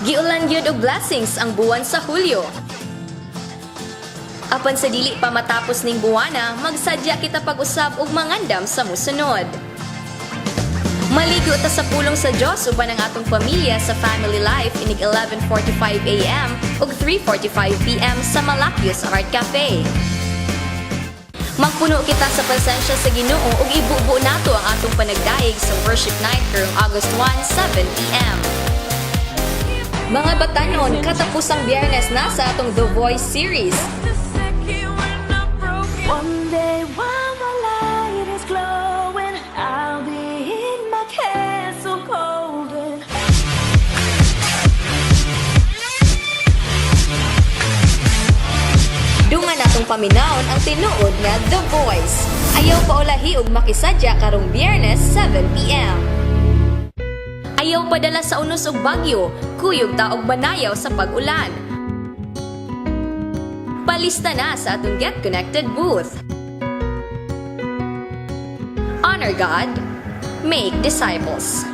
Giulan gyud og blessings ang buwan sa Hulyo. Apan sa dili pa matapos ning buwana, magsadya kita pag-usab og mangandam sa musunod. Maligo ta sa pulong sa Dios uban ang atong pamilya sa Family Life inig 11:45 a.m. ug 3:45 p.m. sa Malakius Art Cafe. Magpuno kita sa presensya sa Ginoo ug ibubo nato ang atong panagdaig sa worship night karong August 1, 7 p.m. Mga batanon, katapusang Biyernes na sa atong The Voice series. One day while the light is glowing, I'll be in my castle golden. Dungan natong paminawon ang tinuod nga The Voice. Ayaw paulahi og makisadya karong Biyernes, 7 p.m. Ayaw padala sa unos og bagyo, kuyog ta og banayaw sa pag-ulan. Palista na sa atong Get Connected booth. Honor God, make disciples.